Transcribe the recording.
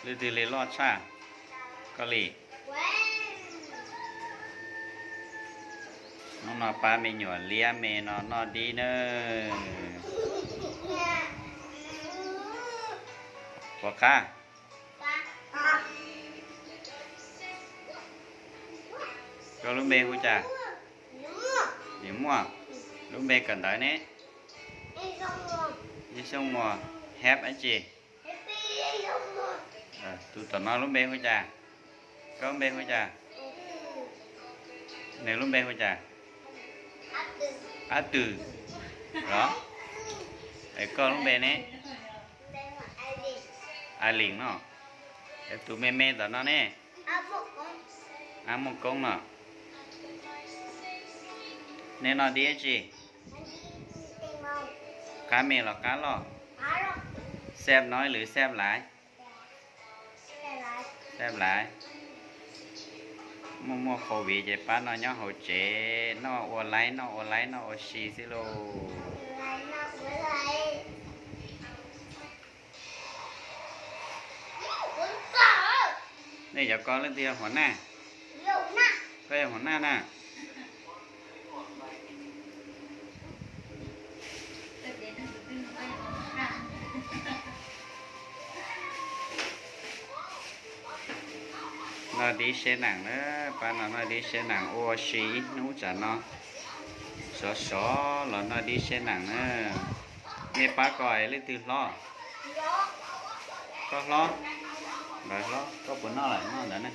Leej twg li loj tshaj? Koj li. Hnub no pab me nyuam liab me no noj dib nawb. Puas qab? Koj lub npe hu cas? Niam Muaj. Lub npe kawm ntawv ne? Yeej Xyooj Muas. Hab dab tsi? Tus tom no lub npe hu cas? Koj lub npe hu cas? Nws lub npe hu cas? Qab Twm los? Es koj lub npe ne? Aib Lis no. Es tus me me tom no ne? Ab Muaj Koob no. Nej noj dib tsi? Qab me los qab loj? Xab nói lawv xab laiv? Xab laiv. Muaj muaj covid ces pab no nyob hauv tsev noj ua laib noj ua laib noj ua si xwb lauj. Nej cov ko leej twg yog hua naj? Koj yog hua naj na. Noj dib siab nam na, pab no noj dib siab nam ua si ib hnub tsam no. Sov sov los noj dib siab nam na. Nej pab ko leej twg hlob? Koj hlob. Ntawd hlob, koj puas noj lawm? Noj ntawd ne.